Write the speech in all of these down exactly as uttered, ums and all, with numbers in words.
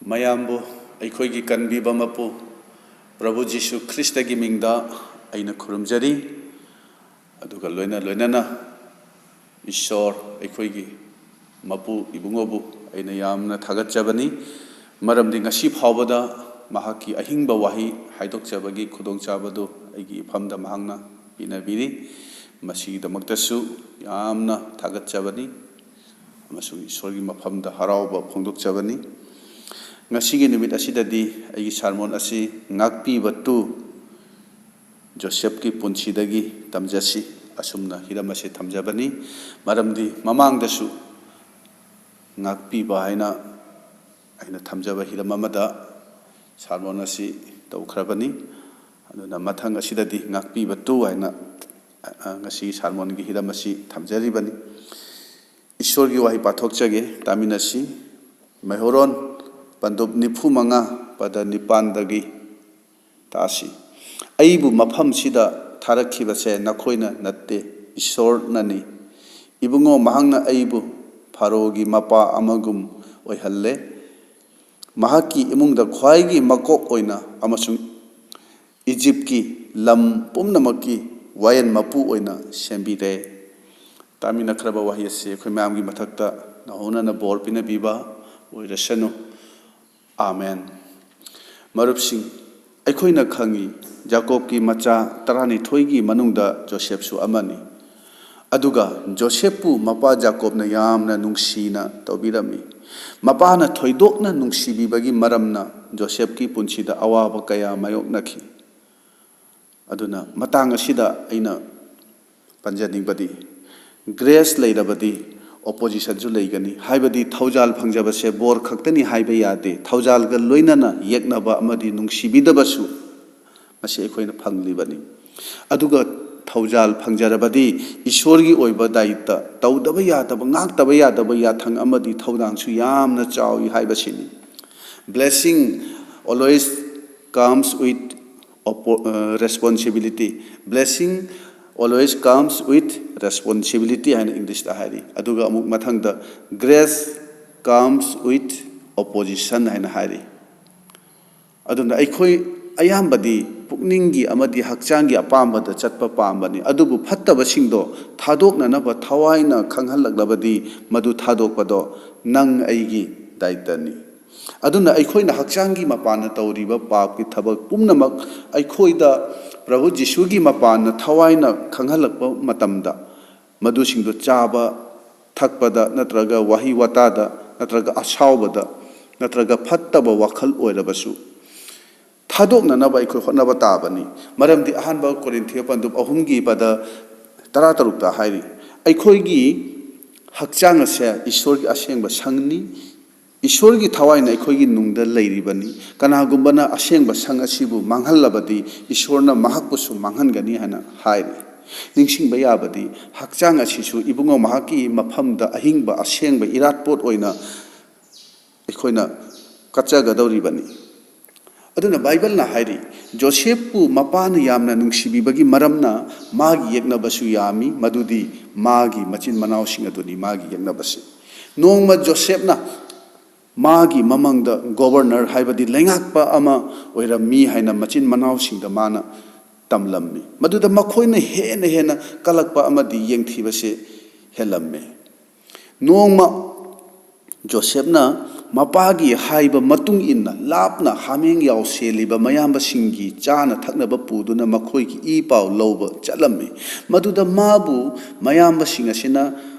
ꯃꯌꯥꯝꯕꯨ ꯑꯩꯈꯣꯏꯒꯤ ꯀꯟꯕꯤꯕ ꯃꯄꯨ ꯄ꯭ꯔꯚꯨ ꯖꯤꯁꯨ ꯈ꯭ꯔꯤꯁꯇꯒꯤ ꯃꯤꯡꯗ ꯑꯩꯅ ꯈꯨꯔꯨꯝꯖꯔꯤ꯫ ꯑꯗꯨꯒ ꯂꯣꯏꯅ ꯂꯣꯏꯅꯅ ꯏꯁꯣꯔ ꯑꯩꯈꯣꯏꯒꯤ ꯃꯄꯨ ꯏꯕꯨꯡꯉꯣꯕꯨ ꯑꯩꯅ ꯌꯥꯝꯅ ꯊꯥꯒꯠꯆꯕꯅꯤ꯫ ꯃꯔꯝꯗꯤ ꯉꯁꯤ ꯐꯥꯎꯕꯗ ꯃꯍꯥꯛꯀꯤ ꯑꯍꯤꯡꯕ ꯋꯥꯍꯩ ꯍꯥꯏꯗꯣꯛꯆꯕꯒꯤ ꯈꯨꯗꯣꯡꯆꯥꯕꯗꯨ ꯑꯩꯒꯤ ꯏꯐꯝꯗ ꯃꯍꯥꯛꯅ ꯄꯤꯅꯕꯤꯔꯤ꯫ ꯃꯁꯤꯒꯤꯗꯃꯛꯇꯁꯨ ꯌꯥꯝꯅ ꯊꯥꯒꯠꯆꯕꯅꯤ ꯑꯃꯁꯨꯡ ꯏꯁꯣꯔꯒꯤ ꯃꯐꯝꯗ ꯍꯔꯥꯎꯕ ꯐꯣꯡꯗꯣꯛꯆꯕꯅꯤ꯫ ꯉꯁꯤꯒꯤ ꯅꯨꯃꯤꯠ ꯑꯁꯤꯗꯗꯤ ꯑꯩꯒꯤ ꯁꯥꯔꯃꯣꯟ ꯑꯁꯤ ꯉꯥꯛꯄꯤꯕ ꯇꯨ ꯖꯣꯁꯦꯐꯀꯤ ꯄꯨꯟꯁꯤꯗꯒꯤ ꯇꯝꯖꯁꯤ ꯑꯁꯨꯝꯅ ꯍꯤꯔꯝ ꯑꯁꯤ ꯊꯝꯖꯕꯅꯤ꯫ ꯃꯔꯝꯗꯤ ꯃꯃꯥꯡꯗꯁꯨ ꯉꯥꯛꯄꯤꯕ ꯍꯥꯏꯅ ꯑꯩꯅ ꯊꯝꯖꯕ ꯍꯤꯔꯝ ꯑꯃꯗ ꯁꯥꯔꯃꯣꯟ ꯑꯁꯤ ꯇꯧꯈ꯭ꯔꯕꯅꯤ꯫ ꯑꯗꯨꯅ ꯃꯊꯪ ꯑꯁꯤꯗꯗꯤ ꯉꯥꯛꯄꯤꯕ ꯇꯨ ꯍꯥꯏꯅ, ꯑ, ꯉꯁꯤ ꯁꯥꯔꯃꯣꯟꯒꯤ ꯍꯤꯔꯝ ꯑꯁꯤ ꯊꯝꯖꯔꯤꯕꯅꯤ꯫ ꯏꯁꯣꯔꯒꯤ ꯋꯥꯍꯩ ꯄꯥꯊꯣꯛꯆꯒꯦ, ꯇꯥꯃꯤꯟꯅꯁꯤ꯫ ꯃꯩꯍꯧꯔꯣꯟ ꯄꯟꯗꯨꯞ ꯅꯤꯐꯨ ꯃꯉꯥ, ꯄꯗ ꯅꯤꯄꯥꯟꯗꯒꯤ ꯇꯥꯁꯤ꯫ "ꯑꯩꯕꯨ ꯃꯐꯝꯁꯤꯗ ꯊꯥꯔꯛꯈꯤꯕꯁꯦ ꯅꯈꯣꯏꯅ ꯅꯠꯇꯦ, ꯏꯁꯣꯔꯅꯅꯤ꯫ ꯏꯕꯨꯡꯉꯣ, ꯃꯍꯥꯛꯅ ꯑꯩꯕꯨ ꯐꯥꯔꯣꯒꯤ ꯃꯄꯥ ꯑꯃꯒꯨꯝ ꯑꯣꯏꯍꯜꯂꯦ꯫ ꯃꯍꯥꯛꯀꯤ ꯏꯃꯨꯡꯗ ꯈ꯭ꯋꯥꯏꯒꯤ ꯃꯀꯣꯛ ꯑꯣꯏꯅ ꯑꯃꯁꯨꯡ ꯏꯖꯤꯞꯀꯤ ꯂꯝ ꯄꯨꯝꯅꯃꯛꯀꯤ ꯋꯥꯌꯦꯜ ꯃꯄꯨ ꯑꯣꯏꯅ ꯁꯦꯝꯕꯤꯔꯦ"꯫ ꯇꯥꯃꯤꯟꯅꯈ꯭ꯔꯕ ꯋꯥꯍꯩ ꯑꯁꯤ ꯑꯩꯈꯣꯏ ꯃꯌꯥꯝꯒꯤ ꯃꯊꯛꯇ ꯅꯧꯍꯧꯅꯅ ꯕꯣꯔ ꯄꯤꯅꯕꯤꯕ ꯑꯣꯏꯔꯁꯅꯨ꯫ ꯑꯥꯃꯦꯟ꯫ ꯃꯔꯨꯞꯁꯤꯡ, ꯑꯩꯈꯣꯏꯅ ꯈꯪꯏ, ꯖꯥꯀꯣꯕꯀꯤ ꯃꯆꯥ ꯇꯔꯥꯅꯤꯊꯣꯏꯒꯤ ꯃꯅꯨꯡꯗ ꯖꯣꯁꯦꯐꯁꯨ ꯑꯃꯅꯤ꯫ ꯑꯗꯨꯒ ꯖꯣꯁꯦꯐꯄꯨ ꯃꯄꯥ ꯖꯥꯀꯣꯕꯅ ꯌꯥꯝꯅ ꯅꯨꯡꯁꯤꯅ ꯇꯧꯕꯤꯔꯝꯃꯤ꯫ ꯃꯄꯥꯅ ꯊꯣꯏꯗꯣꯛꯅ ꯅꯨꯡꯁꯤꯕꯤꯕꯒꯤ ꯃꯔꯝꯅ ꯖꯣꯁꯦꯐꯀꯤ ꯄꯨꯟꯁꯤꯗ ꯑꯋꯥꯕ ꯀꯌꯥ ꯃꯥꯌꯣꯛꯅꯈꯤ꯫ ꯑꯗꯨꯅ ꯃꯇꯥꯡ ꯑꯁꯤꯗ ꯑꯩꯅ ꯄꯟꯖꯅꯤꯡꯕꯗꯤ, ꯒ꯭ꯔꯦꯁ ꯂꯩꯔꯕꯗꯤ ꯑꯣꯄꯣꯖꯤꯁꯟꯁꯨ ꯂꯩꯒꯅꯤ꯫ ꯍꯥꯏꯕꯗꯤ ꯊꯧꯖꯥꯜ ꯐꯪꯖꯕꯁꯦ ꯕꯣꯔ ꯈꯛꯇꯅꯤ ꯍꯥꯏꯕ ꯌꯥꯗꯦ꯫ ꯊꯧꯖꯥꯜꯒ ꯂꯣꯏꯅꯅ ꯌꯦꯛꯅꯕ ꯑꯃꯗꯤ ꯅꯨꯡꯁꯤꯕꯤꯗꯕꯁꯨ ꯃꯁꯤ ꯑꯩꯈꯣꯏꯅ ꯐꯪꯂꯤꯕꯅꯤ꯫ ꯑꯗꯨꯒ ꯊꯧꯖꯥꯜ ꯐꯪꯖꯔꯕꯗꯤ ꯏꯁꯣꯔꯒꯤ ꯑꯣꯏꯕ ꯗꯥꯏꯇ, ꯇꯧꯗꯕ ꯌꯥꯗꯕ, ꯉꯥꯛꯇꯕ ꯌꯥꯗꯕ ꯌꯥꯊꯪ ꯑꯃꯗꯤ ꯊꯧꯗꯥꯡꯁꯨ ꯌꯥꯝꯅ ꯆꯥꯎꯏ ꯍꯥꯏꯕꯁꯤꯅꯤ꯫ Blessing always comes with oppo-, ꯑ, responsibility꯫ Blessing always comes with responsibility ꯍꯥꯏꯅ ꯏꯪꯂꯤꯁꯇ ꯍꯥꯏꯔꯤ꯫ ꯑꯗꯨꯒ ꯑꯃꯨꯛ ꯃꯊꯪꯗ, "Grace comes with ꯑꯣꯄꯣꯖꯤꯁꯟ ꯍꯥꯏꯅ ꯍꯥꯏꯔꯤ꯫ ꯑꯗꯨꯅ ꯑꯩꯈꯣꯏ ꯑꯌꯥꯝꯕꯗꯤ ꯄꯨꯛꯅꯤꯡꯒꯤ ꯑꯃꯗꯤ ꯍꯛꯆꯥꯡꯒꯤ ꯑꯄꯥꯝꯕꯗ ꯆꯠꯄ ꯄꯥꯝꯕꯅꯤ, ꯑꯗꯨꯕꯨ ꯐꯠꯇꯕꯁꯤꯡꯗꯣ ꯊꯥꯗꯣꯛꯅꯅꯕ ꯊꯋꯥꯏꯅ ꯈꯪꯍꯜꯂꯛꯂꯕꯗꯤ ꯃꯗꯨ ꯊꯥꯗꯣꯛꯄꯗꯣ ꯅꯪ ꯑꯩꯒꯤ ꯗꯥꯏꯇꯅꯤ꯫ ꯑꯗꯨꯅ ꯑꯩꯈꯣꯏꯅ ꯍꯛꯆꯥꯡꯒꯤ ꯃꯄꯥꯟꯅ ꯇꯧꯔꯤꯕ ꯄꯥꯞꯀꯤ ꯊꯕꯛ ꯄꯨꯝꯅꯃꯛ ꯑꯩꯈꯣꯏꯗ ꯄ꯭ꯔꯚꯨ ꯖꯤꯁꯨꯒꯤ ꯃꯄꯥꯟꯅ ꯊꯋꯥꯏꯅ ꯈꯪꯍꯜꯂꯛꯄ ꯃꯇꯝꯗ, ꯃꯗꯨꯁꯤꯡꯗꯨ ꯆꯥꯕ ꯊꯛꯄꯗ ꯅꯠꯇ꯭ꯔꯒ ꯋꯥꯍꯩ ꯋꯥꯇꯥꯗ ꯅꯠꯇ꯭ꯔꯒ ꯑꯁꯥꯎꯕꯗ ꯅꯠꯇ꯭ꯔꯒ ꯐꯠꯇꯕ ꯋꯥꯈꯜ ꯑꯣꯏꯔꯕꯁꯨ, ꯊꯥꯗꯣꯛꯅꯅꯕ ꯑꯩꯈꯣꯏ ꯍꯣꯠꯅꯕ ꯇꯥꯕꯅꯤ꯫ ꯃꯔꯝꯗꯤ ꯑꯍꯥꯟꯕ ꯀꯣꯔꯤꯟꯊꯤꯌ ꯄꯟꯗꯨꯞ ꯑꯍꯨꯝꯒꯤ ꯄꯗ ꯇꯔꯥꯇꯔꯨꯛꯇ ꯍꯥꯏꯔꯤ, ꯑꯩꯈꯣꯏꯒꯤ ꯍꯛꯆꯥꯡ ꯑꯁꯦ ꯏꯁꯣꯔꯒꯤ ꯑꯁꯦꯡꯕ ꯁꯪꯅꯤ, ꯏꯁꯣꯔꯒꯤ ꯊꯋꯥꯏꯅ ꯑꯩꯈꯣꯏꯒꯤ ꯅꯨꯡꯗ ꯂꯩꯔꯤꯕꯅꯤ꯫ ꯀꯅꯥꯒꯨꯝꯕꯅ ꯑꯁꯦꯡꯕ ꯁꯪ ꯑꯁꯤꯕꯨ ꯃꯥꯡꯍꯜꯂꯕꯗꯤ ꯏꯁꯣꯔꯅ ꯃꯍꯥꯛꯄꯨꯁꯨ ꯃꯥꯡꯍꯟꯒꯅꯤ ꯍꯥꯏꯅ ꯍꯥꯏꯔꯤ꯫ ꯅꯤꯡꯁꯤꯡꯕ ꯌꯥꯕꯗꯤ, ꯍꯛꯆꯥꯡ ꯑꯁꯤꯁꯨ ꯏꯕꯨꯡꯉꯣ ꯃꯍꯥꯛꯀꯤ ꯃꯐꯝꯗ ꯑꯍꯤꯡꯕ ꯑꯁꯦꯡꯕ ꯏꯔꯥꯠꯄꯣꯠ ꯑꯣꯏꯅ ꯑꯩꯈꯣꯏꯅ ꯀꯠꯆꯒꯗꯧꯔꯤꯕꯅꯤ꯫ ꯑꯗꯨꯅ ꯕꯥꯏꯕꯜꯅ ꯍꯥꯏꯔꯤ, ꯖꯣꯁꯦꯐꯄꯨ ꯃꯄꯥꯅ ꯌꯥꯝꯅ ꯅꯨꯡꯁꯤꯕꯤꯕꯒꯤ ꯃꯔꯝꯅ ꯃꯥꯒꯤ ꯌꯦꯛꯅꯕꯁꯨ ꯌꯥꯝꯃꯤ, ꯃꯗꯨꯗꯤ ꯃꯥꯒꯤ ꯃꯆꯤꯟ ꯃꯅꯥꯎꯁꯤꯡ ꯑꯗꯨꯅꯤ ꯃꯥꯒꯤ ꯌꯦꯛꯅꯕꯁꯤ꯫ ꯅꯣꯡꯃ ꯖꯣꯁꯦꯐꯅ ꯃꯥꯒꯤ ꯃꯃꯪꯗ ꯒꯣꯕꯔꯅꯔ, ꯍꯥꯏꯕꯗꯤ ꯂꯩꯉꯥꯛꯄ ꯑꯃ ꯑꯣꯏꯔꯝꯃꯤ ꯍꯥꯏꯅ ꯃꯆꯤꯟ ꯃꯅꯥꯎꯁꯤꯡꯗ ꯃꯥꯅ ꯇꯝꯂꯝꯃꯤ꯫ ꯃꯗꯨꯗ ꯃꯈꯣꯏꯅ ꯍꯦꯟꯅ ꯍꯦꯟꯅ ꯀꯜꯂꯛꯄ ꯑꯃꯗꯤ ꯌꯦꯡꯊꯤꯕꯁꯦ ꯍꯦꯜꯂꯝꯃꯤ꯫ ꯅꯣꯡꯃ ꯖꯣꯁꯦꯐꯅ ꯃꯄꯥꯒꯤ ꯍꯥꯏꯕ ꯃꯇꯨꯡ ꯏꯟꯅ ꯂꯥꯞꯅ ꯍꯥꯃꯦꯡ ꯌꯥꯎ ꯁꯦꯜꯂꯤꯕ ꯃꯌꯥꯝꯕꯁꯤꯡꯒꯤ ꯆꯥꯅ ꯊꯛꯅꯕ ꯄꯨꯗꯨꯅ ꯃꯈꯣꯏꯒꯤ ꯏ ꯄꯥꯎ ꯂꯧꯕ ꯆꯠꯂꯝꯃꯤ꯫ ꯃꯗꯨꯗ ꯃꯥꯕꯨ ꯃꯌꯥꯝꯕꯁꯤꯡ ꯑꯁꯤꯅ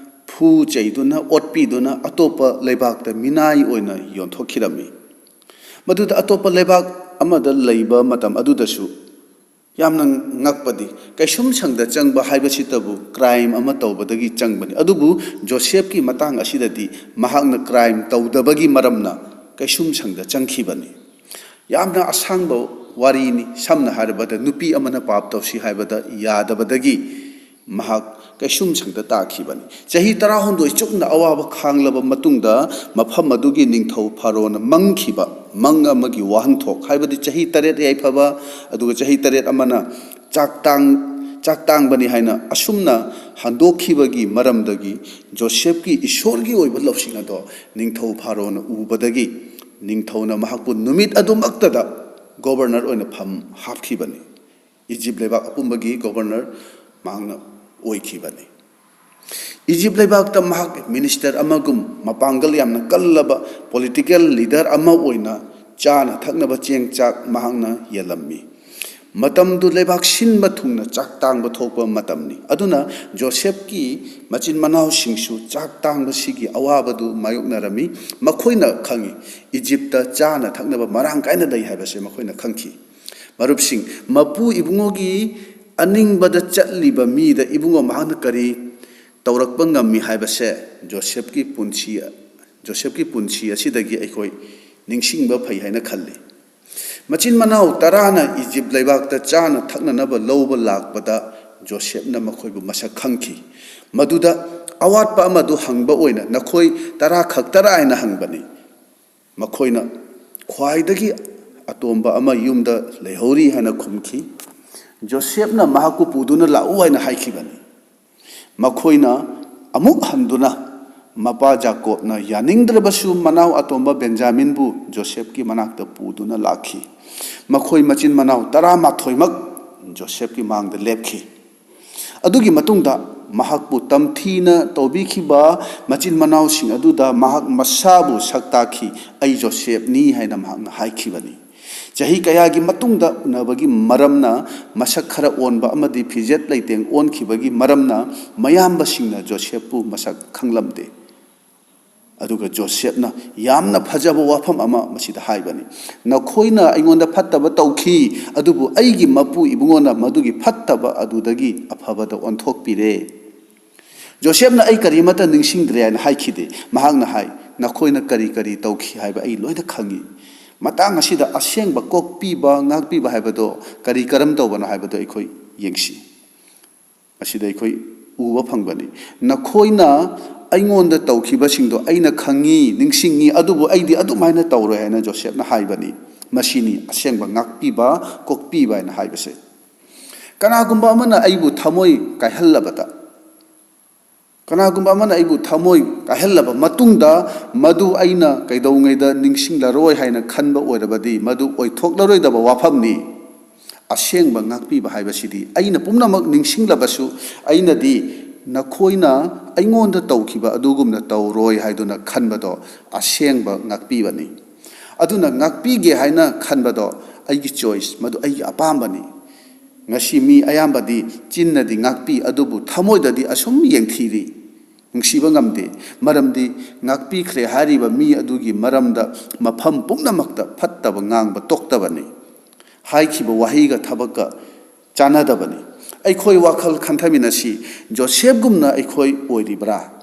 ꯐꯨ ꯆꯩꯗꯨꯅ, ꯑꯣꯠꯄꯤꯗꯨꯅ ꯑꯇꯣꯞꯄ ꯂꯩꯕꯥꯛꯇ ꯃꯤꯅꯥꯏ ꯑꯣꯏꯅ ꯌꯣꯟꯊꯣꯛꯈꯤꯔꯝꯃꯤ꯫ ꯃꯗꯨꯗ ꯑꯇꯣꯞꯄ ꯂꯩꯕꯥꯛ ꯑꯃꯗ ꯂꯩꯕ ꯃꯇꯝ ꯑꯗꯨꯗꯁꯨ ꯌꯥꯝꯅ ꯉꯛꯄꯗꯤ, ꯀꯩꯁꯨꯝꯁꯪꯗ ꯆꯪꯕ ꯍꯥꯏꯕꯁꯤꯇꯕꯨ ꯀ꯭ꯔꯥꯏꯝ ꯑꯃ ꯇꯧꯕꯗꯒꯤ ꯆꯪꯕꯅꯤ꯫ ꯑꯗꯨꯕꯨ ꯖꯣꯁꯦꯐꯀꯤ ꯃꯇꯥꯡ ꯑꯁꯤꯗꯗꯤ ꯃꯍꯥꯛꯅ ꯀ꯭ꯔꯥꯏꯝ ꯇꯧꯗꯕꯒꯤ ꯃꯔꯝꯅ ꯀꯩꯁꯨꯝꯁꯪꯗ ꯆꯪꯈꯤꯕꯅꯤ꯫ ꯌꯥꯝꯅ ꯑꯁꯥꯡꯕ ꯋꯥꯔꯤꯅꯤ꯫ ꯁꯝꯅ ꯍꯥꯏꯔꯕꯗ, ꯅꯨꯄꯤ ꯑꯃꯅ ꯄꯥꯞ ꯇꯧꯁꯤ ꯍꯥꯏꯕꯗ ꯌꯥꯗꯕꯗꯒꯤ ꯃꯍꯥꯛ ꯀꯩꯁꯨꯝꯁꯪꯗ ꯇꯥꯈꯤꯕꯅꯤ꯫ ꯆꯍꯤ ꯇꯔꯥꯍꯨꯝꯗꯣꯏ ꯆꯨꯞꯅ ꯑꯋꯥꯕ ꯈꯥꯡꯂꯕ ꯃꯇꯨꯡꯗ, ꯃꯐꯝ ꯑꯗꯨꯒꯤ ꯅꯤꯡꯊꯧ ꯐꯔꯣꯅ ꯃꯪꯈꯤꯕ ꯃꯪ ꯑꯃꯒꯤ ꯋꯥꯍꯟꯊꯣꯛ, ꯍꯥꯏꯕꯗꯤ ꯆꯍꯤ ꯇꯔꯦꯠ ꯌꯥꯏꯐꯕ, ꯑꯗꯨꯒ ꯆꯍꯤ ꯇꯔꯦꯠ ꯑꯃꯅ ꯆꯥꯛ ꯇꯥꯡ-, ꯆꯥꯛ ꯇꯥꯡꯕꯅꯤ ꯍꯥꯏꯅ ꯑꯁꯨꯝꯅ ꯍꯟꯗꯣꯛꯈꯤꯕꯒꯤ ꯃꯔꯝꯗꯒꯤ ꯖꯣꯁꯦꯐꯀꯤ ꯏꯁꯣꯔꯒꯤ ꯑꯣꯏꯕ ꯂꯧꯁꯤꯡ ꯑꯗꯣ ꯅꯤꯡꯊꯧ ꯐꯥꯔꯣꯅ ꯎꯕꯗꯒꯤ ꯅꯤꯡꯊꯧꯅ ꯃꯍꯥꯛꯄꯨ ꯅꯨꯃꯤꯠ ꯑꯗꯨꯃꯛꯇꯗ ꯒꯣꯕꯔꯅꯔ ꯑꯣꯏꯅ ꯐꯝ ꯍꯥꯞꯈꯤꯕꯅꯤ꯫ ꯏꯖꯤꯞ ꯂꯩꯕꯥꯛ ꯑꯄꯨꯝꯕꯒꯤ ꯒꯣꯕꯔꯅꯔ ꯃꯍꯥꯛꯅ ꯑꯣꯏꯈꯤꯕꯅꯤ꯫ ꯏꯖꯤꯞ ꯂꯩꯕꯥꯛꯇ ꯃꯍꯥꯛ ꯃꯤꯅꯤꯁꯇꯔ ꯑꯃꯒꯨꯝ ꯃꯄꯥꯡꯒꯜ ꯌꯥꯝꯅ ꯀꯜꯂꯕ ꯄꯣꯂꯤꯇꯤꯀꯦꯜ ꯂꯤꯗꯔ ꯑꯃ ꯑꯣꯏꯅ ꯆꯥꯅ ꯊꯛꯅꯕ ꯆꯦꯡ ꯆꯥꯛ ꯃꯍꯥꯛꯅ ꯌꯦꯜꯂꯝꯃꯤ꯫ ꯃꯇꯝꯗꯨ ꯂꯩꯕꯥꯛ ꯁꯤꯟꯕ ꯊꯨꯡꯅ ꯆꯥꯛ ꯇꯥꯡꯕ ꯊꯣꯛꯄ ꯃꯇꯝꯅꯤ꯫ ꯑꯗꯨꯅ ꯖꯣꯁꯦꯐꯀꯤ ꯃꯆꯤꯟ ꯃꯅꯥꯎꯁꯤꯡꯁꯨ ꯆꯥꯛ ꯇꯥꯡꯕꯁꯤꯒꯤ ꯑꯋꯥꯕꯗꯨ ꯃꯥꯌꯣꯛꯅꯔꯝꯃꯤ꯫ ꯃꯈꯣꯏꯅ ꯈꯪꯏ, ꯏꯖꯤꯞꯇ ꯆꯥꯅ ꯊꯛꯅꯕ ꯃꯔꯥꯡ ꯀꯥꯏꯅ ꯂꯩ ꯍꯥꯏꯕꯁꯦ ꯃꯈꯣꯏꯅ ꯈꯪꯈꯤ꯫ ꯃꯔꯨꯞꯁꯤꯡ, ꯃꯄꯨ ꯏꯕꯨꯡꯉꯣꯒꯤ ꯑꯅꯤꯡꯕꯗ ꯆꯠꯂꯤꯕ ꯃꯤꯗ ꯏꯕꯨꯡꯉꯣ ꯃꯍꯥꯛꯅ ꯀꯔꯤ ꯇꯧꯔꯛꯄ ꯉꯝꯃꯤ ꯍꯥꯏꯕꯁꯦ ꯖꯣꯁꯦꯐꯀꯤ ꯄꯨꯟꯁꯤ, ꯖꯣꯁꯦꯐꯀꯤ ꯄꯨꯟꯁꯤ ꯑꯁꯤꯗꯒꯤ ꯑꯩꯈꯣꯏ ꯅꯤꯡꯁꯤꯡꯕ ꯐꯩ ꯍꯥꯏꯅ ꯈꯜꯂꯤ꯫ ꯃꯆꯤꯟ ꯃꯅꯥꯎ ꯇꯔꯥꯅ ꯏꯖꯤꯞ ꯂꯩꯕꯥꯛꯇ ꯆꯥꯅ ꯊꯛꯅꯅꯕ ꯂꯧꯕ ꯂꯥꯛꯄꯗ ꯖꯣꯁꯦꯐꯅ ꯃꯈꯣꯏꯕꯨ ꯃꯁꯛ ꯈꯪꯈꯤ꯫ ꯃꯗꯨꯗ ꯑꯋꯥꯠꯄ ꯑꯃꯗꯨ ꯍꯪꯕ ꯑꯣꯏꯅ ꯅꯈꯣꯏ ꯇꯔꯥ ꯈꯛꯇꯔꯥ ꯍꯥꯏꯅ ꯍꯪꯕꯅꯤ꯫ ꯃꯈꯣꯏꯅ ꯈ꯭ꯋꯥꯏꯗꯒꯤ ꯑꯇꯣꯝꯕ ꯑꯃ ꯌꯨꯝꯗ ꯂꯩꯍꯧꯔꯤ ꯍꯥꯏꯅ ꯈꯨꯝꯈꯤ꯫ ꯖꯣꯁꯦꯐꯅ ꯃꯍꯥꯛꯄꯨ ꯄꯨꯗꯨꯅ ꯂꯥꯛꯎ ꯍꯥꯏꯅ ꯍꯥꯏꯈꯤꯕꯅꯤ꯫ ꯃꯈꯣꯏꯅ ꯑꯃꯨꯛ ꯍꯟꯗꯨꯅ ꯃꯄꯥ ꯖꯥꯀꯣꯕꯅ ꯌꯥꯅꯤꯡꯗ꯭ꯔꯕꯁꯨ ꯃꯅꯥꯎ ꯑꯇꯣꯝꯕ ꯕꯦꯟꯖꯥꯃꯤꯟꯕꯨ ꯖꯣꯁꯦꯐꯀꯤ ꯃꯅꯥꯛꯇ ꯄꯨꯗꯨꯅ ꯂꯥꯛꯈꯤ꯫ ꯃꯈꯣꯏ ꯃꯆꯤꯟ ꯃꯅꯥꯎ ꯇꯔꯥꯃꯥꯊꯣꯏꯃꯛ ꯖꯣꯁꯦꯐꯀꯤ ꯃꯥꯡꯗ ꯂꯦꯞꯈꯤ꯫ ꯑꯗꯨꯒꯤ ꯃꯇꯨꯡꯗ ꯃꯍꯥꯛꯄꯨ ꯇꯝꯊꯤꯅ ꯇꯧꯕꯤꯈꯤꯕ ꯃꯆꯤꯟ ꯃꯅꯥꯎꯁꯤꯡ ꯑꯗꯨꯗ ꯃꯍꯥꯛ ꯃꯁꯥꯕꯨ ꯁꯛ ꯇꯥꯛꯈꯤ, "ꯑꯩ ꯖꯣꯁꯦꯐꯅꯤ" ꯍꯥꯏꯅ ꯃꯍꯥꯛꯅ ꯍꯥꯏꯈꯤꯕꯅꯤ꯫ ꯆꯍꯤ ꯀꯌꯥꯒꯤ ꯃꯇꯨꯡꯗ ꯎꯅꯕꯒꯤ ꯃꯔꯝꯅ ꯃꯁꯛ ꯈꯔ ꯑꯣꯟꯕ ꯑꯃꯗꯤ ꯐꯤꯖꯦꯠ ꯂꯩꯇꯦꯡ ꯑꯣꯟꯈꯤꯕꯒꯤ ꯃꯔꯝꯅ ꯃꯌꯥꯝꯕꯁꯤꯡꯅ ꯖꯣꯁꯦꯐꯄꯨ ꯃꯁꯛ ꯈꯪꯂꯝꯗꯦ꯫ ꯑꯗꯨꯒ ꯖꯣꯁꯦꯐꯅ ꯌꯥꯝꯅ ꯐꯖꯕ ꯋꯥꯐꯝ ꯑꯃ ꯃꯁꯤꯗ ꯍꯥꯏꯕꯅꯤ, "ꯅꯈꯣꯏꯅ ꯑꯩꯉꯣꯟꯗ ꯐꯠꯇꯕ ꯇꯧꯈꯤ, ꯑꯗꯨꯕꯨ ꯑꯩꯒꯤ ꯃꯄꯨ ꯏꯕꯨꯡꯉꯣꯅ ꯃꯗꯨꯒꯤ ꯐꯠꯇꯕ ꯑꯗꯨꯗꯒꯤ ꯑꯐꯕꯗ ꯑꯣꯟꯊꯣꯛꯄꯤꯔꯦ"꯫ ꯖꯣꯁꯦꯐꯅ "ꯑꯩ ꯀꯔꯤꯃꯠꯇ ꯅꯤꯡꯁꯤꯡꯗ꯭ꯔꯦ" ꯍꯥꯏꯅ ꯍꯥꯏꯈꯤꯗꯦ꯫ ꯃꯍꯥꯛꯅ ꯍꯥꯏ, "ꯅꯈꯣꯏꯅ ꯀꯔꯤ ꯀꯔꯤ ꯇꯧꯈꯤ ꯍꯥꯏꯕ ꯑꯩ ꯂꯣꯏꯅ ꯈꯪꯏ"꯫ ꯃꯇꯥꯡ ꯑꯁꯤꯗ ꯑꯁꯦꯡꯕ ꯀꯣꯛꯄꯤꯕ, ꯉꯥꯛꯄꯤꯕ ꯍꯥꯏꯕꯗꯣ ꯀꯔꯤ ꯀꯔꯝ ꯇꯧꯕꯅꯣ ꯍꯥꯏꯕꯗꯣ ꯑꯩꯈꯣꯏ ꯌꯦꯡꯁꯤ꯫ ꯃꯁꯤꯗ ꯑꯩꯈꯣꯏ ꯎꯕ ꯐꯪꯕꯅꯤ꯫ "ꯅꯈꯣꯏꯅ ꯑꯩꯉꯣꯟꯗ ꯇꯧꯈꯤꯕꯁꯤꯡꯗꯣ ꯑꯩꯅ ꯈꯪꯉꯤ, ꯅꯤꯡꯁꯤꯡꯉꯤ, ꯑꯗꯨꯕꯨ ꯑꯩꯗꯤ ꯑꯗꯨꯃꯥꯏꯅ ꯇꯧꯔꯣꯏ" ꯍꯥꯏꯅ ꯖꯣꯁꯦꯐꯅ ꯍꯥꯏꯕꯅꯤ꯫ ꯃꯁꯤꯅꯤ ꯑꯁꯦꯡꯕ ꯉꯥꯛꯄꯤꯕ, ꯀꯣꯛꯄꯤꯕ ꯍꯥꯏꯅ ꯍꯥꯏꯕꯁꯦ꯫ ꯀꯅꯥꯒꯨꯝꯕ ꯑꯃꯅ ꯑꯩꯕꯨ ꯊꯃꯣꯏ ꯀꯥꯏꯍꯜꯂꯕꯗ, ꯀꯅꯥꯒꯨꯝꯕ ꯑꯃꯅ ꯑꯩꯕꯨ ꯊꯃꯣꯏ ꯀꯥꯏꯍꯜꯂꯕ ꯃꯇꯨꯡꯗ, ꯃꯗꯨ ꯑꯩꯅ ꯀꯩꯗꯧꯉꯩꯗ ꯅꯤꯡꯁꯤꯡꯂꯔꯣꯏ ꯍꯥꯏꯅ ꯈꯟꯕ ꯑꯣꯏꯔꯕꯗꯤ, ꯃꯗꯨ ꯑꯣꯏꯊꯣꯛꯂꯔꯣꯏꯗꯕ ꯋꯥꯐꯝꯅꯤ꯫ ꯑꯁꯦꯡꯕ ꯉꯥꯛꯄꯤꯕ ꯍꯥꯏꯕꯁꯤꯗꯤ, ꯑꯩꯅ ꯄꯨꯝꯅꯃꯛ ꯅꯤꯡꯁꯤꯡꯂꯕꯁꯨ, ꯑꯩꯅꯗꯤ ꯅꯈꯣꯏꯅ ꯑꯩꯉꯣꯟꯗ ꯇꯧꯈꯤꯕ ꯑꯗꯨꯒꯨꯝꯅ ꯇꯧꯔꯣꯏ ꯍꯥꯏꯗꯨꯅ ꯈꯟꯕꯗꯣ ꯑꯁꯦꯡꯕ ꯉꯥꯛꯄꯤꯕꯅꯤ꯫ ꯑꯗꯨꯅ ꯉꯥꯛꯄꯤꯒꯦ ꯍꯥꯏꯅ ꯈꯟꯕꯗꯣ ꯑꯩꯒꯤ choice, ꯃꯗꯨ ꯑꯩꯒꯤ ꯑꯄꯥꯝꯕꯅꯤ꯫ ꯉꯁꯤ ꯃꯤ ꯑꯌꯥꯝꯕꯗꯤ ꯆꯤꯟꯅꯗꯤ ꯉꯥꯛꯄꯤ, ꯑꯗꯨꯕꯨ ꯊꯃꯣꯏꯗꯗꯤ ꯑꯁꯨꯝ ꯌꯦꯡꯊꯤꯔꯤ, ꯅꯨꯡꯁꯤꯕ ꯉꯝꯗꯦ꯫ ꯃꯔꯝꯗꯤ ꯉꯥꯛꯄꯤꯈ꯭ꯔꯦ ꯍꯥꯏꯔꯤꯕ ꯃꯤ ꯑꯗꯨꯒꯤ ꯃꯔꯝꯗ ꯃꯐꯝ ꯄꯨꯝꯅꯃꯛꯇ ꯐꯠꯇꯕ ꯉꯥꯡꯕ ꯇꯣꯛꯇꯕꯅꯤ꯫ ꯍꯥꯏꯈꯤꯕ ꯋꯥꯍꯩꯒ ꯊꯕꯛꯀ ꯆꯥꯟꯅꯗꯕꯅꯤ꯫ ꯑꯩꯈꯣꯏ ꯋꯥꯈꯜ ꯈꯟꯊꯃꯤꯟꯅꯁꯤ, ꯖꯣꯁꯦꯐꯒꯨꯝꯅ ꯑꯩꯈꯣꯏ ꯑꯣꯏꯔꯤꯕ꯭ꯔꯥ?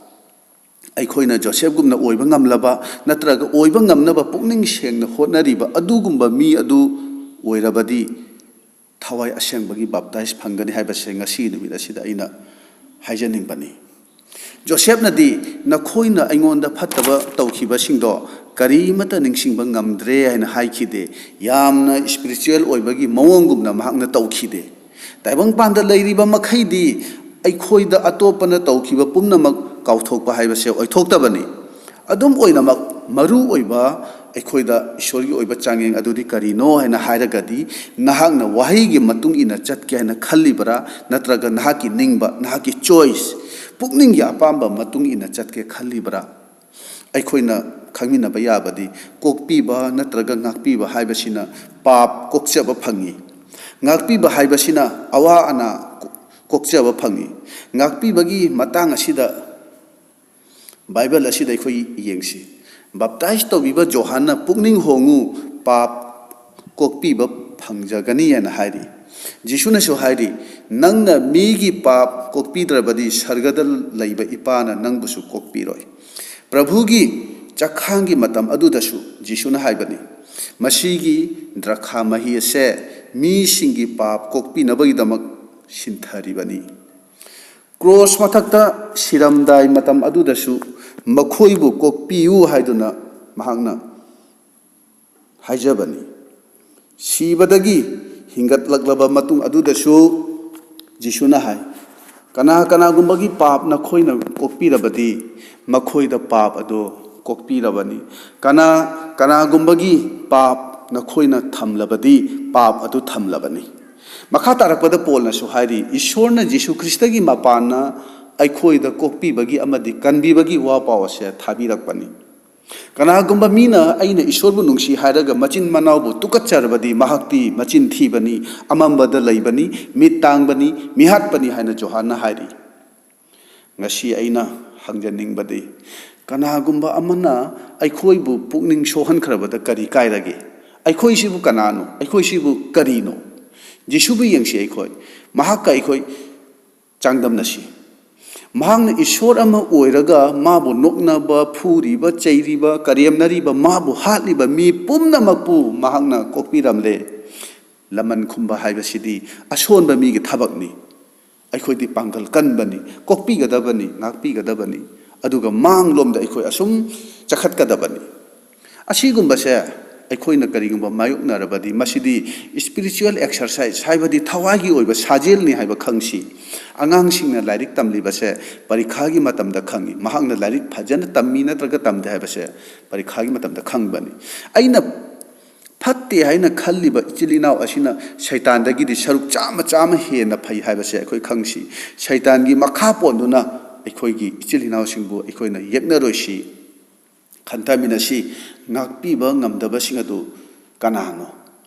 ꯑꯩꯈꯣꯏꯅ ꯖꯣꯁꯦꯐꯒꯨꯝꯅ ꯑꯣꯏꯕ ꯉꯝꯂꯕ ꯅꯠꯇ꯭ꯔꯒ ꯑꯣꯏꯕ ꯉꯝꯅꯕ ꯄꯨꯛꯅꯤꯡ ꯁꯦꯡꯅ ꯍꯣꯠꯅꯔꯤꯕ ꯑꯗꯨꯒꯨꯝꯕ ꯃꯤ ꯑꯗꯨ ꯑꯣꯏꯔꯕꯗꯤ, ꯊꯋꯥꯏ ꯑꯁꯦꯡꯕꯒꯤ ꯕꯥꯞꯇꯥꯏꯁ ꯐꯪꯒꯅꯤ ꯍꯥꯏꯕꯁꯦ ꯉꯁꯤꯒꯤ ꯅꯨꯃꯤꯠ ꯑꯁꯤꯗ ꯑꯩꯅ ꯍꯥꯏꯖꯅꯤꯡꯕꯅꯤ꯫ ꯖꯣꯁꯦꯐꯅꯗꯤ, "ꯅꯈꯣꯏꯅ ꯑꯩꯉꯣꯟꯗ ꯐꯠꯇꯕ ꯇꯧꯈꯤꯕꯁꯤꯡꯗꯣ ꯀꯔꯤꯃꯠꯇ ꯅꯤꯡꯁꯤꯡꯕ ꯉꯝꯗ꯭ꯔꯦ" ꯍꯥꯏꯅ ꯍꯥꯏꯈꯤꯗꯦ꯫ ꯌꯥꯝꯅ spiritual ꯑꯣꯏꯕꯒꯤ ꯃꯑꯣꯡꯒꯨꯝꯅ ꯃꯍꯥꯛꯅ ꯇꯧꯈꯤꯗꯦ꯫ ꯇꯥꯏꯕꯪꯄꯥꯟꯗ ꯂꯩꯔꯤꯕ ꯃꯈꯩꯗꯤ ꯑꯩꯈꯣꯏꯗ ꯑꯇꯣꯞꯄꯅ ꯇꯧꯈꯤꯕ ꯄꯨꯝꯅꯃꯛ ꯀꯥꯎꯊꯣꯛꯄ ꯍꯥꯏꯕꯁꯦ ꯑꯣꯏꯊꯣꯛꯇꯕꯅꯤ꯫ ꯑꯗꯨꯝ ꯑꯣꯏꯅꯃꯛ, ꯃꯔꯨ ꯑꯣꯏꯕ ꯑꯩꯈꯣꯏꯗ ꯏꯁꯣꯔꯒꯤ ꯑꯣꯏꯕ ꯆꯥꯡꯌꯦꯡ ꯑꯗꯨꯗꯤ ꯀꯔꯤꯅꯣ ꯍꯥꯏꯅ ꯍꯥꯏꯔꯒꯗꯤ, ꯅꯍꯥꯛꯅ ꯋꯥꯍꯩꯒꯤ ꯃꯇꯨꯡ ꯏꯟꯅ ꯆꯠꯀꯦ ꯍꯥꯏꯅ ꯈꯜꯂꯤꯕ꯭ꯔꯥ? ꯅꯠꯇ꯭ꯔꯒ ꯅꯍꯥꯛꯀꯤ ꯅꯤꯡꯕ, ꯅꯍꯥꯛꯀꯤ choice, ꯄꯨꯛꯅꯤꯡꯒꯤ ꯑꯄꯥꯝꯕ ꯃꯇꯨꯡ ꯏꯟꯅ ꯆꯠꯀꯦ ꯈꯜꯂꯤꯕ꯭ꯔꯥ? ꯑꯩꯈꯣꯏꯅ ꯈꯪꯃꯤꯟꯅꯕ ꯌꯥꯕꯗꯤ, ꯀꯣꯛꯄꯤꯕ ꯅꯠꯇ꯭ꯔꯒ ꯉꯥꯛꯄꯤꯕ ꯍꯥꯏꯕꯁꯤꯅ ꯄꯥꯞ ꯀꯣꯛꯆꯕ ꯐꯪꯉꯤ꯫ ꯉꯥꯛꯄꯤꯕ ꯍꯥꯏꯕꯁꯤꯅ ꯑꯋꯥ ꯑꯅꯥ ꯀꯣꯛꯆꯕ ꯐꯪꯉꯤ꯫ ꯉꯥꯛꯄꯤꯕꯒꯤ ꯃꯇꯥꯡ ꯑꯁꯤꯗ ꯕꯥꯏꯕꯜ ꯑꯁꯤꯗ ꯑꯩꯈꯣꯏ ꯌꯦꯡꯁꯤ꯫ ꯕꯥꯞꯇꯥꯏꯖ ꯇꯧꯕꯤꯕ ꯖꯣꯍꯥꯟꯅ, "ꯄꯨꯛꯅꯤꯡ ꯍꯣꯡꯉꯨ, ꯄꯥꯞ ꯀꯣꯛꯄꯤꯕ ꯐꯪꯖꯒꯅꯤ" ꯍꯥꯏꯅ ꯍꯥꯏꯔꯤ꯫ ꯖꯤꯁꯨꯅꯁꯨ ꯍꯥꯏꯔꯤ, "ꯅꯪꯅ ꯃꯤꯒꯤ ꯄꯥꯞ ꯀꯣꯛꯄꯤꯗ꯭ꯔꯕꯗꯤ ꯁꯔꯒꯗ ꯂꯩꯕ ꯏꯄꯥꯅ ꯅꯪꯕꯨꯁꯨ ꯀꯣꯛꯄꯤꯔꯣꯏ"꯫ ꯄ꯭ꯔꯚꯨꯒꯤ ꯆꯈꯥꯡꯒꯤ ꯃꯇꯝ ꯑꯗꯨꯗꯁꯨ ꯖꯤꯁꯨꯅ ꯍꯥꯏꯕꯅꯤ, "ꯃꯁꯤꯒꯤ ꯗ꯭ꯔꯈꯥ ꯃꯍꯤ ꯑꯁꯦ ꯃꯤꯁꯤꯡꯒꯤ ꯄꯥꯞ ꯀꯣꯛꯄꯤꯅꯕꯒꯤꯗꯃꯛ ꯁꯤꯟꯊꯔꯤꯕꯅꯤ"꯫ ꯀ꯭ꯔꯣꯁ ꯃꯊꯛꯇ ꯁꯤꯔꯝꯗꯥꯏ ꯃꯇꯝ ꯑꯗꯨꯗꯁꯨ, "ꯃꯈꯣꯏꯕꯨ ꯀꯣꯛꯄꯤꯌꯨ" ꯍꯥꯏꯗꯨꯅ ꯃꯍꯥꯛꯅ ꯍꯥꯏꯖꯕꯅꯤ꯫ ꯁꯤꯕꯗꯒꯤ ꯍꯤꯡꯒꯠꯂꯛꯂꯕ ꯃꯇꯨꯡ ꯑꯗꯨꯗꯁꯨ ꯖꯤꯁꯨꯅ ꯍꯥꯏ, "ꯀꯅꯥ ꯀꯅꯥꯒꯨꯝꯕꯒꯤ ꯄꯥꯞ ꯅꯈꯣꯏꯅ ꯀꯣꯛꯄꯤꯔꯕꯗꯤ, ꯃꯈꯣꯏꯗ ꯄꯥꯞ ꯑꯗꯨ ꯀꯣꯛꯄꯤꯔꯕꯅꯤ꯫ ꯀꯅꯥ ꯀꯅꯥꯒꯨꯝꯕꯒꯤ ꯄꯥꯞ ꯅꯈꯣꯏꯅ ꯊꯝꯂꯕꯗꯤ, ꯄꯥꯞ ꯑꯗꯨ ꯊꯝꯂꯕꯅꯤ"꯫ ꯃꯈꯥ ꯇꯥꯔꯛꯄꯗ ꯄꯣꯜꯅꯁꯨ ꯍꯥꯏꯔꯤ, ꯏꯁꯣꯔꯅ ꯖꯤꯁꯨ ꯈ꯭ꯔꯤꯁꯇꯒꯤ ꯃꯄꯥꯟꯅ ꯑꯩꯈꯣꯏꯗ ꯀꯣꯛꯄꯤꯕꯒꯤ ꯑꯃꯗꯤ ꯀꯟꯕꯤꯕꯒꯤ ꯋꯥ ꯄꯥꯎ ꯑꯁꯦ ꯊꯥꯕꯤꯔꯛꯄꯅꯤ꯫ "ꯀꯅꯥꯒꯨꯝꯕ ꯃꯤꯅ ꯑꯩꯅ ꯏꯁꯣꯔꯕꯨ ꯅꯨꯡꯁꯤ ꯍꯥꯏꯔꯒ ꯃꯆꯤꯟ ꯃꯅꯥꯎꯕꯨ ꯇꯨꯀꯠꯆꯔꯕꯗꯤ, ꯃꯍꯥꯛꯇꯤ ꯃꯆꯤꯟ ꯊꯤꯕꯅꯤ, ꯑꯃꯝꯕꯗ ꯂꯩꯕꯅꯤ, ꯃꯤꯠ ꯇꯥꯡꯕꯅꯤ, ꯃꯤꯍꯥꯠꯄꯅꯤ" ꯍꯥꯏꯅ ꯖꯣꯍꯥꯟꯅ ꯍꯥꯏꯔꯤ꯫ ꯉꯁꯤ ꯑꯩꯅ ꯍꯪꯖꯅꯤꯡꯕꯗꯤ, ꯀꯅꯥꯒꯨꯝꯕ ꯑꯃꯅ ꯑꯩꯈꯣꯏꯕꯨ ꯄꯨꯛꯅꯤꯡ ꯁꯣꯛꯍꯟꯈ꯭ꯔꯕꯗ ꯀꯔꯤ ꯀꯥꯏꯔꯒꯦ? ꯑꯩꯈꯣꯏꯁꯤꯕꯨ ꯀꯅꯥꯅꯣ? ꯑꯩꯈꯣꯏꯁꯤꯕꯨ ꯀꯔꯤꯅꯣ? ꯖꯤꯁꯨꯕꯨ ꯌꯦꯡꯁꯤ꯫ ꯑꯩꯈꯣꯏ, ꯃꯍꯥꯛꯀ ꯑꯩꯈꯣꯏ ꯆꯥꯡꯗꯝꯅꯁꯤ꯫ ꯃꯍꯥꯛꯅ ꯏꯁꯣꯔ ꯑꯃ ꯑꯣꯏꯔꯒ ꯃꯥꯕꯨ ꯅꯣꯛꯅꯕ, ꯐꯨꯔꯤꯕ, ꯆꯩꯔꯤꯕ, ꯀꯔꯦꯝꯅꯔꯤꯕ, ꯃꯥꯕꯨ ꯍꯥꯠꯂꯤꯕ ꯃꯤ ꯄꯨꯝꯅꯃꯛꯄꯨ ꯃꯍꯥꯛꯅ ꯀꯣꯛꯄꯤꯔꯝꯂꯦ꯫ ꯂꯃꯟ ꯈꯨꯝꯕ ꯍꯥꯏꯕꯁꯤꯗꯤ ꯑꯁꯣꯟꯕ ꯃꯤꯒꯤ ꯊꯕꯛꯅꯤ꯫ ꯑꯩꯈꯣꯏꯗꯤ ꯄꯥꯡꯒꯜ ꯀꯟꯕꯅꯤ, ꯀꯣꯛꯄꯤꯒꯗꯕꯅꯤ, ꯉꯥꯛꯄꯤꯒꯗꯕꯅꯤ꯫ ꯑꯗꯨꯒ ꯃꯥꯡꯂꯣꯝꯗ ꯑꯩꯈꯣꯏ ꯑꯁꯨꯝ ꯆꯈꯠꯀꯗꯕꯅꯤ꯫ ꯑꯁꯤꯒꯨꯝꯕꯁꯦ ꯑꯩꯈꯣꯏꯅ ꯀꯔꯤꯒꯨꯝꯕ ꯃꯥꯌꯣꯛꯅꯔꯕꯗꯤ, ꯃꯁꯤꯗꯤ spiritual exercise, ꯍꯥꯏꯕꯗꯤ ꯊꯋꯥꯏꯒꯤ ꯑꯣꯏꯕ ꯁꯥꯖꯦꯜꯅꯤ ꯍꯥꯏꯕ ꯈꯪꯁꯤ꯫ ꯑꯉꯥꯡꯁꯤꯡꯅ ꯂꯥꯏꯔꯤꯛ ꯇꯝꯂꯤꯕꯁꯦ ꯄꯔꯤꯈꯥꯒꯤ ꯃꯇꯝꯗ ꯈꯪꯏ꯫ ꯃꯍꯥꯛꯅ ꯂꯥꯏꯔꯤꯛ ꯐꯖꯅ ꯇꯝꯃꯤ ꯅꯠꯇ꯭ꯔꯒ ꯇꯝꯗꯦ ꯍꯥꯏꯕꯁꯦ ꯄꯔꯤꯈꯥꯒꯤ ꯃꯇꯝꯗ ꯈꯪꯕꯅꯤ꯫ ꯑꯩꯅ ꯐꯠꯇꯦ ꯍꯥꯏꯅ ꯈꯜꯂꯤꯕ ꯏꯆꯤꯜ ꯏꯅꯥꯎ ꯑꯁꯤꯅ ꯁꯩꯇꯥꯟꯗꯒꯤꯗꯤ ꯁꯔꯨꯛ ꯆꯥꯝꯃ ꯆꯥꯝꯃ ꯍꯦꯟꯅ ꯐꯩ ꯍꯥꯏꯕꯁꯦ ꯑꯩꯈꯣꯏ ꯈꯪꯁꯤ꯫ ꯁꯩꯇꯥꯟꯒꯤ ꯃꯈꯥ ꯄꯣꯟꯗꯨꯅ ꯑꯩꯈꯣꯏꯒꯤ ꯏꯆꯤꯜ ꯏꯅꯥꯎꯁꯤꯡꯕꯨ ꯑꯩꯈꯣꯏꯅ ꯌꯦꯛꯅꯔꯣꯏꯁꯤ꯫ ꯈꯟꯊꯃꯤꯟꯅꯁꯤ, ꯉꯥꯛꯄꯤꯕ ꯉꯝꯗꯕꯁꯤꯡ ꯑꯗꯨ ꯀꯅꯥꯅꯣ?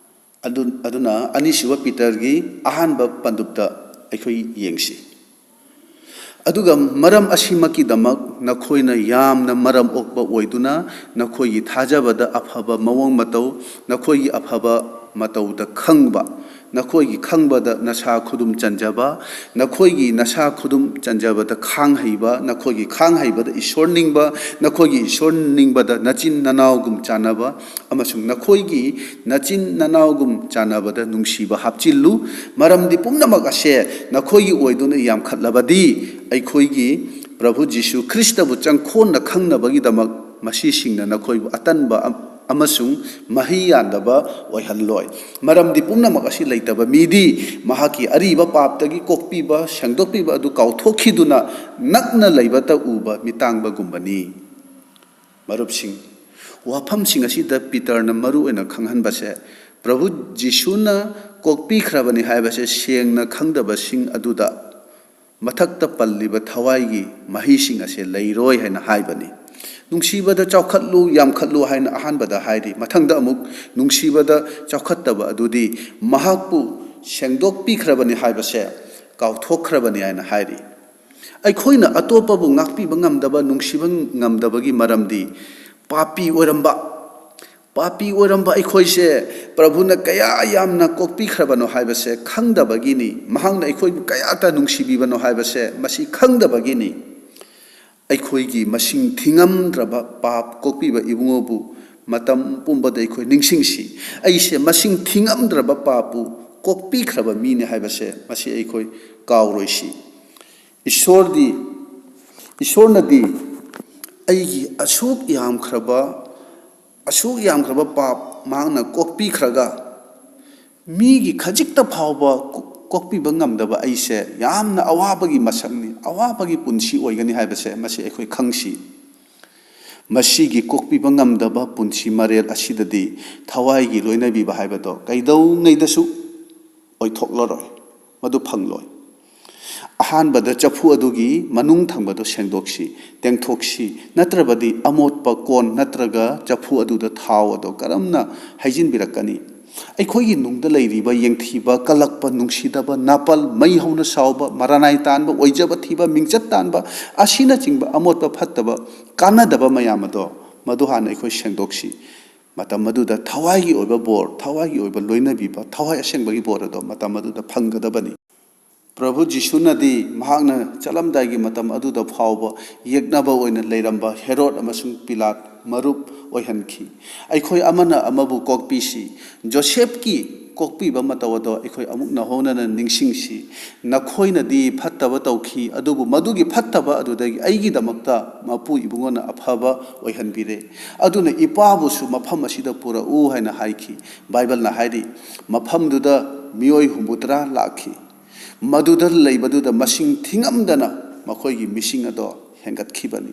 ꯑꯗꯨ-, ꯑꯗꯨꯅ ꯑꯅꯤꯁꯨꯕ ꯄꯤꯇꯔꯒꯤ ꯑꯍꯥꯟꯕ ꯄꯟꯗꯨꯞꯇ ꯑꯩꯈꯣꯏ ꯌꯦꯡꯁꯤ꯫ "ꯑꯗꯨꯒ ꯃꯔꯝ ꯑꯁꯤꯃꯛꯀꯤꯗꯃꯛ ꯅꯈꯣꯏꯅ ꯌꯥꯝꯅ ꯃꯔꯝ ꯑꯣꯛꯄ ꯑꯣꯏꯗꯨꯅ, ꯅꯈꯣꯏꯒꯤ ꯊꯥꯖꯕꯗ ꯑꯐꯕ ꯃꯑꯣꯡ ꯃꯇꯧ, ꯅꯈꯣꯏꯒꯤ ꯑꯐꯕ ꯃꯇꯧꯗ ꯈꯪꯕ, ꯅꯈꯣꯏꯒꯤ ꯈꯪꯕꯗ ꯅꯁꯥ ꯈꯨꯗꯨꯝ ꯆꯟꯖꯕ, ꯅꯈꯣꯏꯒꯤ ꯅꯁꯥ ꯈꯨꯗꯨꯝ ꯆꯟꯖꯕꯗ ꯈꯥꯡ ꯍꯩꯕ, ꯅꯈꯣꯏꯒꯤ ꯈꯥꯡ ꯍꯩꯕꯗ ꯏꯁꯣꯔ ꯅꯤꯡꯕ, ꯅꯈꯣꯏꯒꯤ ꯏꯁꯣꯔ ꯅꯤꯡꯕꯗ ꯅꯆꯤꯟ ꯅꯅꯥꯎꯒꯨꯝ ꯆꯥꯟꯅꯕ, ꯑꯃꯁꯨꯡ ꯅꯈꯣꯏꯒꯤ ꯅꯆꯤꯟ ꯅꯅꯥꯎꯒꯨꯝ ꯆꯥꯟꯅꯕꯗ ꯅꯨꯡꯁꯤꯕ ꯍꯥꯞꯆꯤꯜꯂꯨ꯫ ꯃꯔꯝꯗꯤ ꯄꯨꯝꯅꯃꯛ ꯑꯁꯦ ꯅꯈꯣꯏꯒꯤ ꯑꯣꯏꯗꯨꯅ ꯌꯥꯝꯈꯠꯂꯕꯗꯤ, ꯑꯩꯈꯣꯏꯒꯤ ꯄ꯭ꯔꯚꯨ ꯖꯤꯁꯨ ꯈ꯭ꯔꯤꯁꯇꯕꯨ ꯆꯪꯈꯣꯟꯅ ꯈꯪꯅꯕꯒꯤꯗꯃꯛ ꯃꯁꯤꯁꯤꯡꯅ ꯅꯈꯣꯏꯕꯨ ꯑꯇꯟꯕ ꯑꯝ-, ꯑꯃꯁꯨꯡ ꯃꯍꯩ ꯌꯥꯟꯗꯕ ꯑꯣꯏꯍꯜꯂꯣꯏ꯫ ꯃꯔꯝꯗꯤ ꯄꯨꯝꯅꯃꯛ ꯑꯁꯤ ꯂꯩꯇꯕ ꯃꯤꯗꯤ ꯃꯍꯥꯛꯀꯤ ꯑꯔꯤꯕ ꯄꯥꯞꯇꯒꯤ ꯀꯣꯛꯄꯤꯕ, ꯁꯦꯡꯗꯣꯛꯄꯤꯕ ꯑꯗꯨ ꯀꯥꯎꯊꯣꯛꯈꯤꯗꯨꯅ ꯅꯛꯅ ꯂꯩꯕꯇ ꯎꯕ ꯃꯤꯇꯥꯡꯕꯒꯨꯝꯕꯅꯤ꯫ ꯃꯔꯨꯞꯁꯤꯡ, ꯋꯥꯐꯝꯁꯤꯡ ꯑꯁꯤꯗ ꯄꯤꯇꯔꯅ ꯃꯔꯨ ꯑꯣꯏꯅ ꯈꯪꯍꯟꯕꯁꯦ, ꯄ꯭ꯔꯚꯨ ꯖꯤꯁꯨꯅ ꯀꯣꯛꯄꯤꯈ꯭ꯔꯕꯅꯤ ꯍꯥꯏꯕꯁꯦ ꯁꯦꯡꯅ ꯈꯪꯗꯕꯁꯤꯡ ꯑꯗꯨꯗ ꯃꯊꯛꯇ ꯄꯜꯂꯤꯕ ꯊꯋꯥꯏꯒꯤ ꯃꯍꯩꯁꯤꯡ ꯑꯁꯦ ꯂꯩꯔꯣꯏ ꯍꯥꯏꯅ ꯍꯥꯏꯕꯅꯤ꯫ ꯅꯨꯡꯁꯤꯕꯗ ꯆꯥꯎꯈꯠꯂꯨ, ꯌꯥꯝꯈꯠꯂꯨ ꯍꯥꯏꯅ ꯑꯍꯥꯟꯕꯗ ꯍꯥꯏꯔꯤ꯫ ꯃꯊꯪꯗ ꯑꯃꯨꯛ ꯅꯨꯡꯁꯤꯕꯗ ꯆꯥꯎꯈꯠꯇꯕ ꯑꯗꯨꯗꯤ ꯃꯍꯥꯛꯄꯨ ꯁꯦꯡꯗꯣꯛꯄꯤꯈ꯭ꯔꯕꯅꯤ ꯍꯥꯏꯕꯁꯦ ꯀꯥꯎꯊꯣꯛꯈ꯭ꯔꯕꯅꯤ ꯍꯥꯏꯅ ꯍꯥꯏꯔꯤ꯫ ꯑꯩꯈꯣꯏꯅ ꯑꯇꯣꯞꯄꯕꯨ ꯉꯥꯛꯄꯤꯕ ꯉꯝꯗꯕ, ꯅꯨꯡꯁꯤꯕ ꯉꯝꯗꯕꯒꯤ ꯃꯔꯝꯗꯤ ꯄꯥꯄꯤ ꯑꯣꯏꯔꯝꯕ, ꯄꯥꯄꯤ ꯑꯣꯏꯔꯝꯕ ꯑꯩꯈꯣꯏꯁꯦ ꯄ꯭ꯔꯚꯨꯅ ꯀꯌꯥ ꯌꯥꯝꯅ ꯀꯣꯛꯄꯤꯈ꯭ꯔꯕꯅꯣ ꯍꯥꯏꯕꯁꯦ ꯈꯪꯗꯕꯒꯤꯅꯤ꯫ ꯃꯍꯥꯛꯅ ꯑꯩꯈꯣꯏꯕꯨ ꯀꯌꯥꯇ ꯅꯨꯡꯁꯤꯕꯤꯕꯅꯣ ꯍꯥꯏꯕꯁꯦ ꯃꯁꯤ ꯈꯪꯗꯕꯒꯤꯅꯤ꯫ ꯑꯩꯈꯣꯏꯒꯤ ꯃꯁꯤꯡ ꯊꯤꯉꯝꯗ꯭ꯔꯕ ꯄꯥꯞ ꯀꯣꯛꯄꯤꯕ ꯏꯕꯨꯡꯉꯣꯕꯨ ꯃꯇꯝ ꯄꯨꯝꯕꯗ ꯑꯩꯈꯣꯏ ꯅꯤꯡꯁꯤꯡꯁꯤ꯫ ꯑꯩꯁꯦ ꯃꯁꯤꯡ ꯊꯤꯉꯝꯗ꯭ꯔꯕ ꯄꯥꯞꯄꯨ ꯀꯣꯛꯄꯤꯈ꯭ꯔꯕ ꯃꯤꯅꯤ ꯍꯥꯏꯕꯁꯦ ꯃꯁꯤ ꯑꯩꯈꯣꯏ ꯀꯥꯎꯔꯣꯏꯁꯤ꯫ ꯏꯁꯣꯔꯗꯤ, ꯏꯁꯣꯔꯅꯗꯤ ꯑꯩꯒꯤ ꯑꯁꯨꯛ ꯌꯥꯝꯈ꯭ꯔꯕ, ꯑꯁꯨꯛ ꯌꯥꯝꯈ꯭ꯔꯕ ꯄꯥꯞ ꯃꯍꯥꯛꯅ ꯀꯣꯛꯄꯤꯈ꯭ꯔꯒ, ꯃꯤꯒꯤ ꯈꯖꯤꯛꯇ ꯐꯥꯎꯕ ꯀꯣꯛ-, ꯀꯣꯛꯄꯤꯕ ꯉꯝꯗꯕ ꯑꯩꯁꯦ ꯌꯥꯝꯅ ꯑꯋꯥꯕꯒꯤ ꯃꯁꯛꯅꯤ, ꯑꯋꯥꯕꯒꯤ ꯄꯨꯟꯁꯤ ꯑꯣꯏꯒꯅꯤ ꯍꯥꯏꯕꯁꯦ ꯃꯁꯤ ꯑꯩꯈꯣꯏ ꯈꯪꯁꯤ꯫ ꯃꯁꯤꯒꯤ ꯀꯣꯛꯄꯤꯕ ꯉꯝꯗꯕ ꯄꯨꯟꯁꯤ ꯃꯔꯦꯜ ꯑꯁꯤꯗꯗꯤ ꯊꯋꯥꯏꯒꯤ ꯂꯣꯏꯅꯕꯤꯕ ꯍꯥꯏꯕꯗꯣ ꯀꯩꯗꯧꯉꯩꯗꯁꯨ ꯑꯣꯏꯊꯣꯛꯂꯔꯣꯏ, ꯃꯗꯨ ꯐꯪꯂꯣꯏ꯫ ꯑꯍꯥꯟꯕꯗ ꯆꯐꯨ ꯑꯗꯨꯒꯤ ꯃꯅꯨꯡ ꯊꯪꯕꯗꯨ ꯁꯦꯡꯗꯣꯛꯁꯤ, ꯇꯦꯡꯊꯣꯛꯁꯤ, ꯅꯠꯇ꯭ꯔꯕꯗꯤ ꯑꯃꯣꯠꯄ ꯀꯣꯟ ꯅꯠꯇ꯭ꯔꯒ ꯆꯐꯨ ꯑꯗꯨꯗ ꯊꯥꯎ ꯑꯗꯨ ꯀꯔꯝꯅ ꯍꯩꯖꯤꯟꯕꯤꯔꯛꯀꯅꯤ? ꯑꯩꯈꯣꯏꯒꯤ ꯅꯨꯡꯗ ꯂꯩꯔꯤꯕ ꯌꯦꯡꯊꯤꯕ, ꯀꯜꯂꯛꯄ, ꯅꯨꯡꯁꯤꯗꯕ, ꯅꯥꯄꯜ, ꯃꯩ ꯍꯧꯅ ꯁꯥꯎꯕ, ꯃꯔꯥꯅꯥꯏ ꯇꯥꯟꯕ, ꯑꯣꯏꯖꯕ ꯊꯤꯕ, ꯃꯤꯡꯆꯠ ꯇꯥꯟꯕ, ꯑꯁꯤꯅꯆꯤꯡꯕ ꯑꯃꯣꯠꯄ ꯐꯠꯇꯕ, ꯀꯥꯟꯅꯗꯕ ꯃꯌꯥꯝ ꯑꯗꯣ, ꯃꯗꯨ ꯍꯥꯟꯅ ꯑꯩꯈꯣꯏ ꯁꯦꯡꯗꯣꯛꯁꯤ꯫ ꯃꯇꯝ ꯑꯗꯨꯗ ꯊꯋꯥꯏꯒꯤ ꯑꯣꯏꯕ ꯕꯣꯔ, ꯊꯋꯥꯏꯒꯤ ꯑꯣꯏꯕ ꯂꯣꯏꯅꯕꯤꯕ, ꯊꯋꯥꯏ ꯑꯁꯦꯡꯕꯒꯤ ꯕꯣꯔ ꯑꯗꯣ ꯃꯇꯝ ꯑꯗꯨꯗ ꯐꯪꯒꯗꯕꯅꯤ꯫ ꯄ꯭ꯔꯚꯨ ꯖꯤꯁꯨꯅꯗꯤ ꯃꯍꯥꯛꯅ ꯆꯠꯂꯝꯗꯥꯏꯒꯤ ꯃꯇꯝ ꯑꯗꯨꯗ ꯐꯥꯎꯕ ꯌꯦꯛꯅꯕ ꯑꯣꯏꯅ ꯂꯩꯔꯝꯕ ꯍꯦꯔꯣꯗ ꯑꯃꯁꯨꯡ ꯄꯤꯂꯥꯠ ꯃꯔꯨꯞ ꯑꯣꯏꯍꯟꯈꯤ꯫ ꯑꯩꯈꯣꯏ ꯑꯃꯅ ꯑꯃꯕꯨ ꯀꯣꯛꯄꯤꯁꯤ꯫ ꯖꯣꯁꯦꯐꯀꯤ ꯀꯣꯛꯄꯤꯕ ꯃꯇꯧ ꯑꯗꯣ ꯑꯩꯈꯣꯏ ꯑꯃꯨꯛ ꯅꯧꯍꯧꯅꯅ ꯅꯤꯡꯁꯤꯡꯁꯤ꯫ "ꯅꯈꯣꯏꯅꯗꯤ ꯐꯠꯇꯕ ꯇꯧꯈꯤ, ꯑꯗꯨꯕꯨ ꯃꯗꯨꯒꯤ ꯐꯠꯇꯕ ꯑꯗꯨꯗꯒꯤ ꯑꯩꯒꯤꯗꯃꯛꯇ ꯃꯄꯨ ꯏꯕꯨꯡꯉꯣꯅ ꯑꯐꯕ ꯑꯣꯏꯍꯟꯕꯤꯔꯦ꯫ ꯑꯗꯨꯅ ꯏꯄꯥꯕꯨꯁꯨ ꯃꯐꯝ ꯑꯁꯤꯗ ꯄꯨꯔꯛꯎ" ꯍꯥꯏꯅ ꯍꯥꯏꯈꯤ꯫ ꯕꯥꯏꯕꯜꯅ ꯍꯥꯏꯔꯤ, ꯃꯐꯝꯗꯨꯗ ꯃꯤꯑꯣꯏ ꯍꯨꯝꯐꯨꯇꯔꯥ ꯂꯥꯛꯈꯤ꯫ ꯃꯗꯨꯗ ꯂꯩꯕꯗꯨꯗ ꯃꯁꯤꯡ ꯊꯤꯉꯝꯗꯅ ꯃꯈꯣꯏꯒꯤ ꯃꯤꯁꯤꯡ ꯑꯗꯣ ꯍꯦꯟꯒꯠꯈꯤꯕꯅꯤ꯫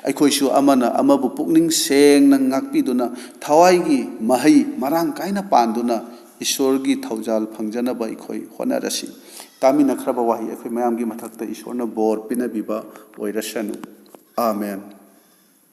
ꯑꯩꯈꯣꯏꯁꯨ ꯑꯃꯅ ꯑꯃꯕꯨ ꯄꯨꯛꯅꯤꯡ ꯁꯦꯡꯅ ꯉꯥꯛꯄꯤꯗꯨꯅ, ꯊꯋꯥꯏꯒꯤ ꯃꯍꯩ ꯃꯔꯥꯡ ꯀꯥꯏꯅ ꯄꯥꯟꯗꯨꯅ, ꯏꯁꯣꯔꯒꯤ ꯊꯧꯖꯥꯜ ꯐꯪꯖꯅꯕ ꯑꯩꯈꯣꯏ ꯍꯣꯠꯅꯔꯁꯤ꯫ ꯇꯥꯃꯤꯟꯅꯈ꯭ꯔꯕ ꯋꯥꯍꯩ ꯑꯩꯈꯣꯏ ꯃꯌꯥꯝꯒꯤ ꯃꯊꯛꯇ ꯏꯁꯣꯔꯅ ꯕꯣꯔ ꯄꯤꯅꯕꯤꯕ ꯑꯣꯏꯔꯁꯅꯨ꯫ ꯑꯥꯃꯦꯟ꯫